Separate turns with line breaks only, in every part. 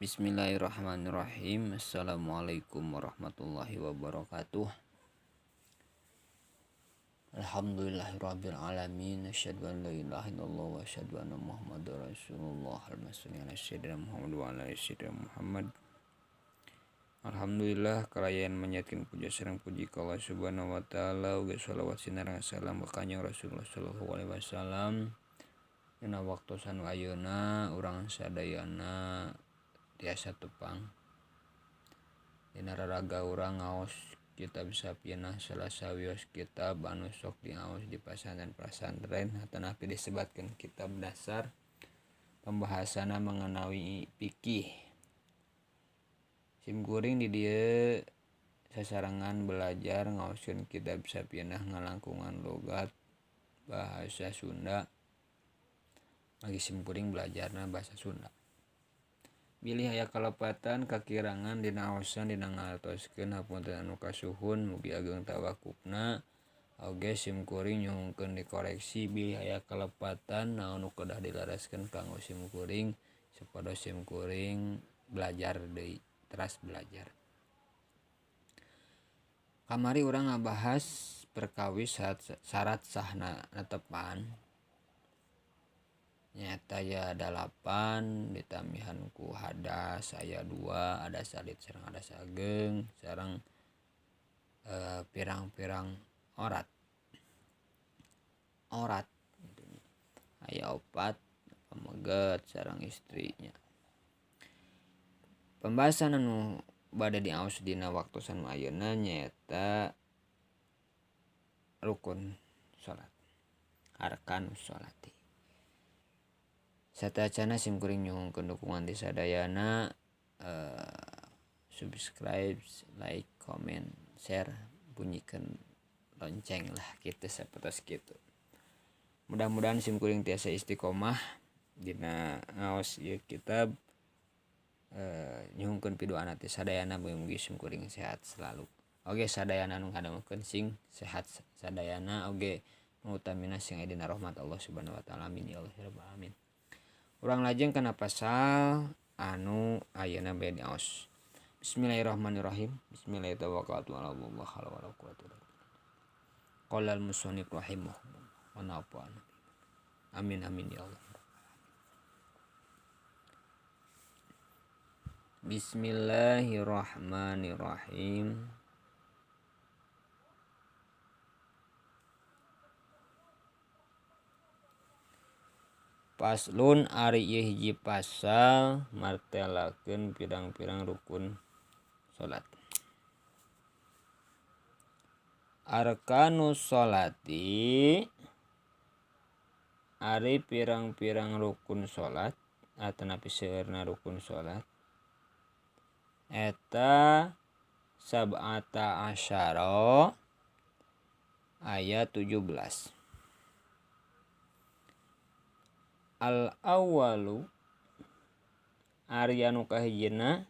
Bismillahirrahmanirrahim. Assalamualaikum warahmatullahi wabarakatuh. Alhamdulillahirabbil alamin. Asyhadu an la ilaha illallah wa asyhadu anna Muhammadar Rasulullah. Allahumma shalli ala sayyidina Muhammad wa ala ali sayyidina Muhammad. Alhamdulillah kalayan manjatkeun puja sareng puji ka Allah Subhanahu wa taala uga shalawat sinareng salam ka Kanjeng Rasulullah sallallahu alaihi wasallam. Dina waktu anu ayeuna urang sadayana tiasa tepang dina raraga urang ngaos kitab Safinah salah sawios kitab anu sok diaos di pasantren-pasantren atanapi disebatkeun kitab dasar pembahasanna mengenai fikih. Sim kuring di dieu sasarengan belajar ngaoskeun kitab Safinah ngalangkungan logat bahasa Sunda. Lagi sim kuring belajarna bahasa Sunda. Bilih aya kalepatan kakirangan dina aosan dina ngartoskeun hapunten anu kasuhun mugi ageng tawakufna oge sim kuring nyuhunkeun dikoreksi bilih aya kalepatan naon nu kedah dilaraskeun kanggo sim kuring supados sim kuring belajar deui teras belajar. Kamari urang ngabahas perkawis syarat sahna netepan. Nyata ya 8 ditamihan ku hadas aya 2 ada salit sareng ada sageng sareng pirang-pirang orat orat aya 4 pameget sareng istrinya. Pembahasan anu bade diaos dina waktu anu ayeuna nyaeta rukun salat, arkanus sholati. Satacana sim kuring nyuhunkeun dukungan ti sadayana, subscribe, like, comment, share, bunyikeun lonceng lah kitu sapertos kitu. Mudah-mudahan sim kuring tiasa istiqomah dina ngaos ieu kitab, nyuhunkeun piduana ti sadayana mugi-mugi sim kuring sehat selalu. Oge sadayana nu ngadangukeun sing sehat sadayana oge nu utamina sing aya dina rahmat Allah Subhanahu wa taala. Amin ya Allah ya rabbal alamin. Urang lajeng kana pasal anu ayeuna bade diaos. Bismillahirrahmanirrahim. Bismillahirrahmanirrahim. Qala al-musannif rahimahullah wa nafa'ana. Amin amin ya Allah. Bismillahirrahmanirrahim. Paslon ari ieu hiji pasal martelakeun pirang-pirang rukun salat. Arkanus sholati ari pirang-pirang rukun salat atanapi seueurna rukun salat eta sab'ata asyara ayat 17. Al awalu ari anu kahijina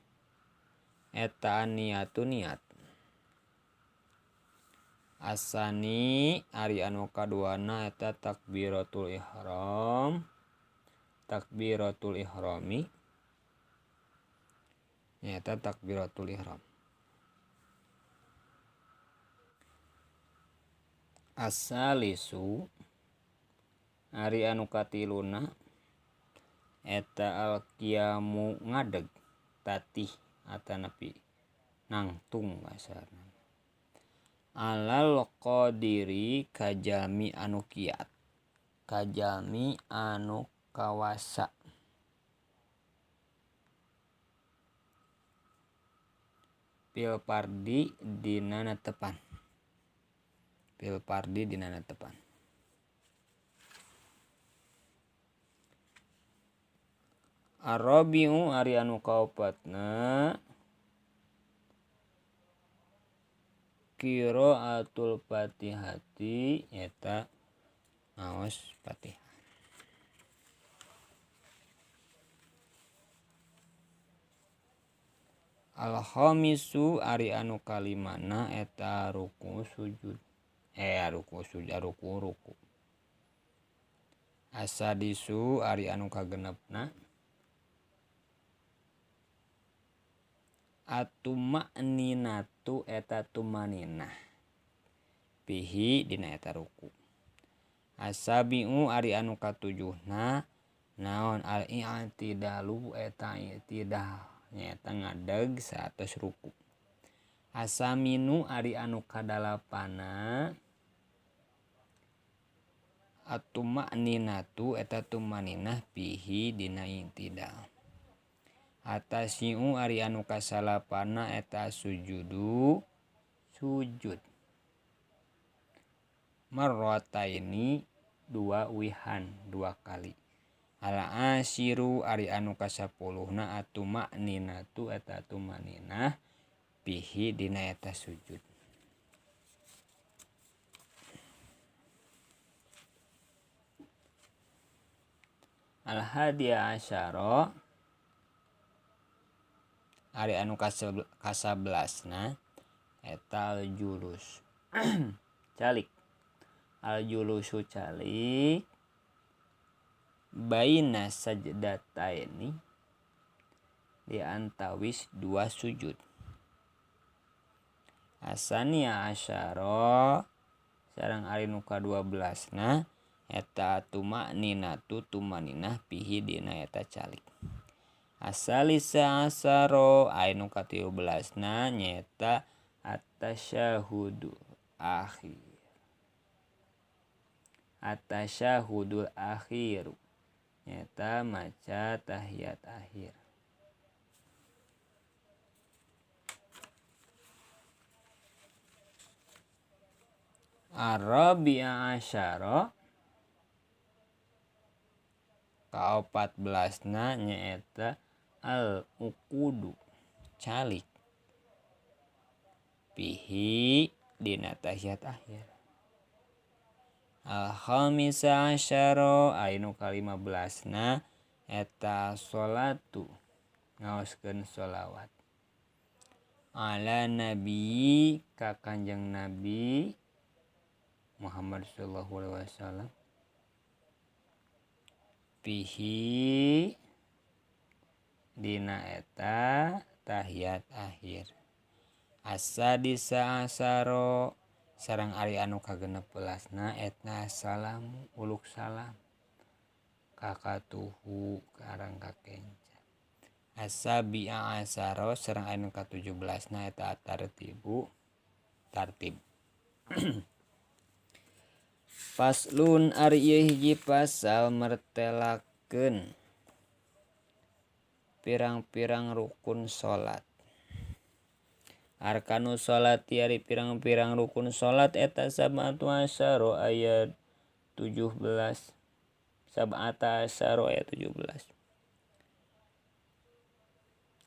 eta niatu niat. Asani ari anu kaduana eta takbiratul ihram, takbiratul ihrami nyata takbiratul ihram. Asalisu ari anu katiluna eta al-qiyamu ngadeg tatih atanapi nangtung kasarna alal qadiri kajami anu kiat kajami anu kawasa pil pardi dina netepan pil pardi dina netepan. Arabiu ari anu kaopatna qiraatul Fatihati eta ngaos Fatihah. Al-khamisu ari anu kalimana eta ruku sujud ruku sujud ruku ruku. Asadisu ari anu kagenepna Atumakninatu eta tumaninah pihi dina eta ruku. Asabiu ari anu katujuhna naon al-i'tidalu eta i'tidal nyaeta ngadeg saatos ruku. Asaminu ari anu kadalapana atumakninatu eta tumaninah pihi dina i'tidal. Atasiu ari anu kasalapana eta sujudu sujud marrataini dua wihan dua kali. Al asiru ari anu kasapuluhna atumakninatu eta tumaninah pihi dina eta sujud. Al hadiya asyara ari anu kasabelasna eta al julus calik. Al julusu calik baina sajdataini di antawis dua sujud. Asania asyara sareng ari nu ka-12na eta tumakninatu tumaninah pihi dina eta calik. Asalisa asaro anu ka-13na nyaeta atasyahudul akhir. Atasyahudul akhir nyaeta maca tahiyat akhir. Arabi'a asyara ka-14na nyaeta al uqudu calik pihi dina tahiyat akhir. Al khamisa asyara anu ka-15na eta salatu ngaoskeun sholawat ala nabi ka Kanjeng Nabi Muhammad sallallahu alaihi wasallam pihi dina eta tahiyat akhir. Asadisa asaro sareng ari anu ka-16na etna salamu uluk salam kakatuhu karang kakenca. Asabi'a asaro sareng anu ka-17na eta tartibu tartib. Faslun ari ieu hiji pasal mertelakeun pirang-pirang rukun salat. Arkanu salat ari pirang-pirang rukun salat eta sab'atu asyara ayat 17. Sab'ata asyara ayat 17.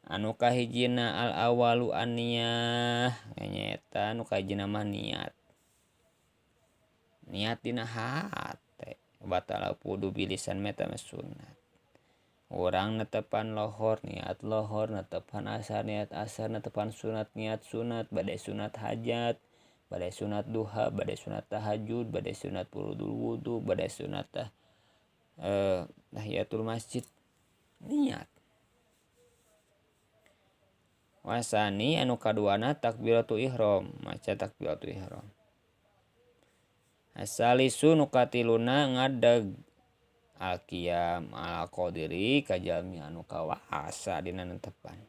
Anu kahijina al awalu aniyah nyaeta anu kahijina mah niat. Niat dina hate batal wudu bilisan meta sunat. Urang netepan lohor niat lohor, netepan asar niat asar, netepan sunat niat sunat, bade sunat hajat, bade sunat duha, bade sunat tahajud, bade sunat furudul wudu, bade sunat tahiyatul masjid. Niat. Wasani anu kaduana takbiratul ihram, maca takbiratul ihram. Asalisu nu katiluna ngadeg al-qiyam ala qadiri kajalmi anu kawasa dina netepan.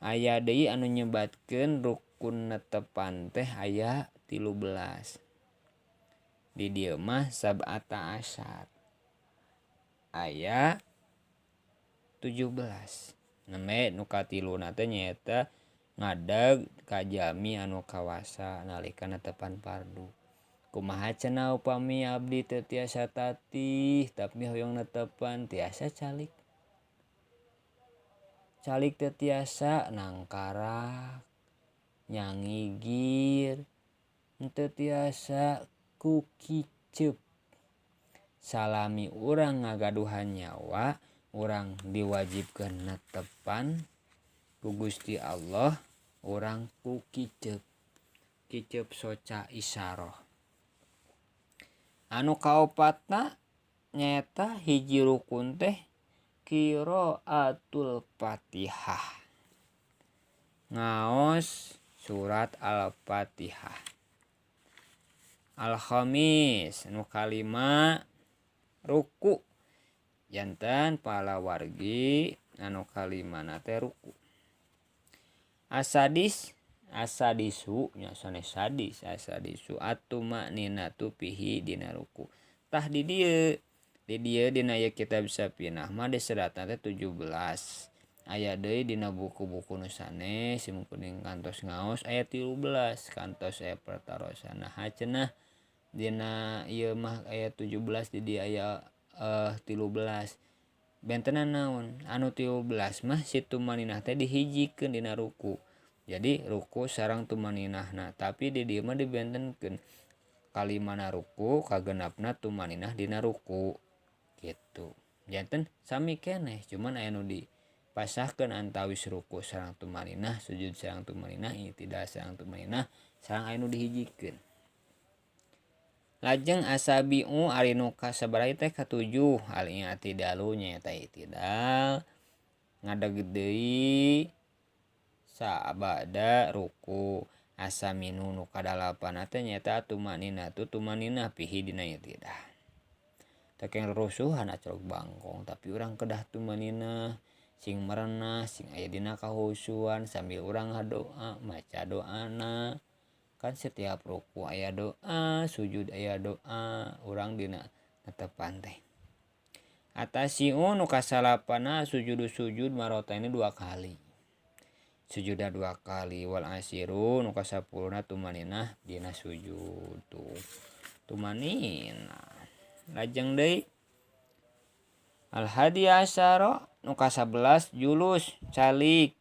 Aya deui anu nyebatkeun rukun netepan teh aya 13. Di dieu mah sab'ata asyar. Aya 17. Neme nu katiluna teh nyaeta ngadeg kajalmi anu kawasa nalika netepan fardu. Kumaha cenah upami abdi teu tiasa tatih tapi hoyong netepan tiasa calik. Calik teu tiasa nangkarak, nyangigir, teu tiasa ku kiceup. Salami urang ngagaduhan nyawa, urang diwajibkeun netepan ku Gusti Allah, urang ku kiceup. Kiceup soca isyarah. Anu kaopatna nyaeta hiji rukun teh qiraatul Fatihah. Ngaos surat Al-Fatihah. Al-Khamis nu kalima ruku. Janten palawargi anu kalimana teh ruku. Asadis asadisu nya sanes sadis asadisu atumakninatu pihi dina ruku. Tah di dieu dina ieu kitab Safinah mah diseratna teh 17. Aya deui dina buku-buku nu sanes sim kuring kantos ngaos aya 13 kantos aya pertarosan. Nah cenah dina ieu mah aya 17 di dieu aya 13. Bentenan naon anu 13 mah si tumaninah teh dihijikeun dina ruku. Jadi ruku sareng tumaninahna, tapi di dieu mah dibentenkeun kalimana ruku kagenapna tumaninah dina ruku gitu. Janten sami keneh cuman aya nu dipasahkeun antawis ruku sareng tumaninah, sujud sareng tumaninah, i'tidal sareng tumaninah, sareng aya nu dihijikeun. Lajeng asabiu ari nu kasabaraha teh katujuh al-i'tidalu nyaeta i'tidal ngadeg deui sabada ruku. Asaminu nu kadalapan teh nyaeta tumaninah tu tumaninah pihi dina i'tidal. Teh keng rusuhan acolok bangkong tapi urang kedah tumaninah sing merenah sing aya dina kahusuan sambil urang ngadoa maca doana. Kan setiap ruku aya doa, sujud aya doa, urang dina netepan teh. Atasiu nu kasalapana sujud sujud marota ini 2 kali. Sujuda 2 kali wal asiru nu kasapuluna tumaninah dina sujud tuh. Tumaninah. Lajeng deui al hadi asyara nu ka-11 julus calik.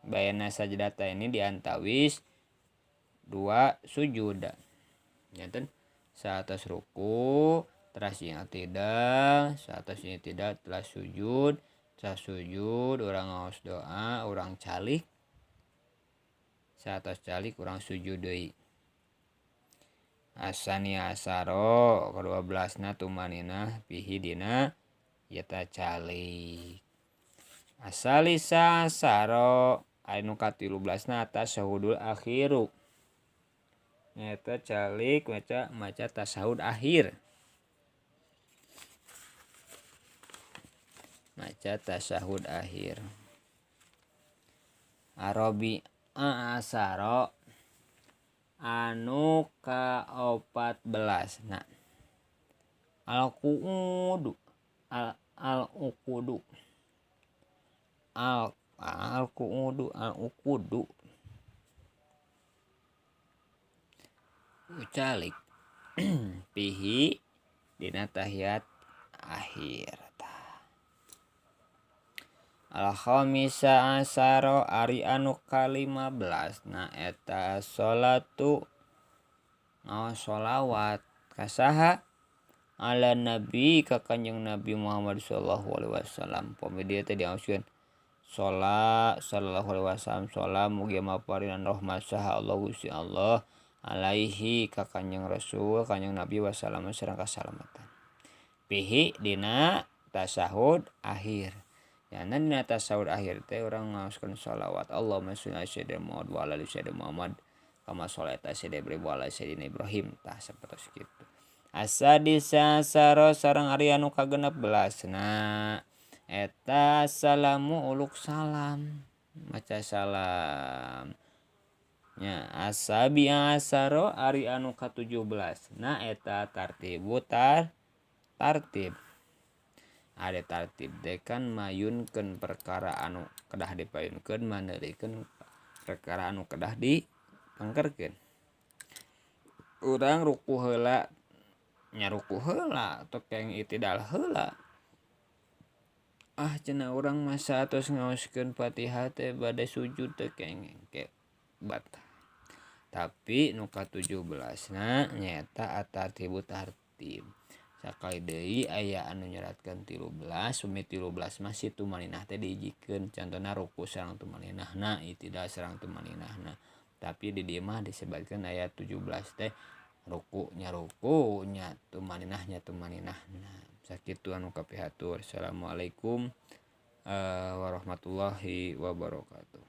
Bayana sajdata ini diantawis 2 sujud. Janten saatos ruku teras i'tidal, saatos i'tidal telah sujud, telah sujud urang ngaos doa, urang calik. Saatos calik urang sujud deui. Asani asaro ka-12na tumaninah pihi dina yeta calik. Asalisa asaro anu ka-13na tasyahudul akhiru. Nyata calik maca tasyahud akhir. Maca tasyahud akhir. Arabi asaro anu ka-14 na. Al-qu'udu al-uqudu al-qu'udu al-uqudu ucalik pihi dina tahiyat akhir. Al-khamisa asyara ari anu ka-15 na eta salatu ngaos sholawat kasaha ala nabi ka kanjeng Nabi Muhammad sallallahu alaihi wasallam. Pami dieu teh diaoskeun sholat sallallahu alaihi wasallam sholat mugi maparinan rahmat saha Allah Gusti Allah alaihi ka kanjeng Rasul kanjeng Nabi wasallam sareng kasalamatan. Pihi dina tasyahud akhir. Ya dina tasyahud akhir teh urang ngaoskeun sholawat Allahumma sholli ala sayyidina Muhammad wa ala ali sayyidina Muhammad kama sholaita sayyidina Ibrahim wa ala sayyidina Ibrahim. Tah sapertos kitu. Asadisa saro sareng ari anu ka-16 na eta salamu uluk salam maca salam. Nya asabi asaro ari anu ka-17 na eta tartibu tartib. Ada tartib teh kan mayunkeun perkara anu kedah dipayunkeun maneurikeun perkara anu kedah dipangkerkeun. Urang ruku heula nya ruku heula teu keng i'tidal heula. Ah cenah urang masa atos ngaoskeun Fatihah teh bade sujud teu kenging ke batal. Tapi nu ka-17 na nyaeta at-tartibu tartib. Sakali deui aya anu nyeratkeun 13, sumi 13 mah si tumaninah teh dihijikeun. Contona ruku sareng tumaninahna, i'tidal sareng tumaninahna. Tapi di dieu mah disebatkeun aya 17 teh ruku nya tumaninah nya tumaninahna. Sakitu anu kapihatur. Assalamualaikum warahmatullahi wabarakatuh.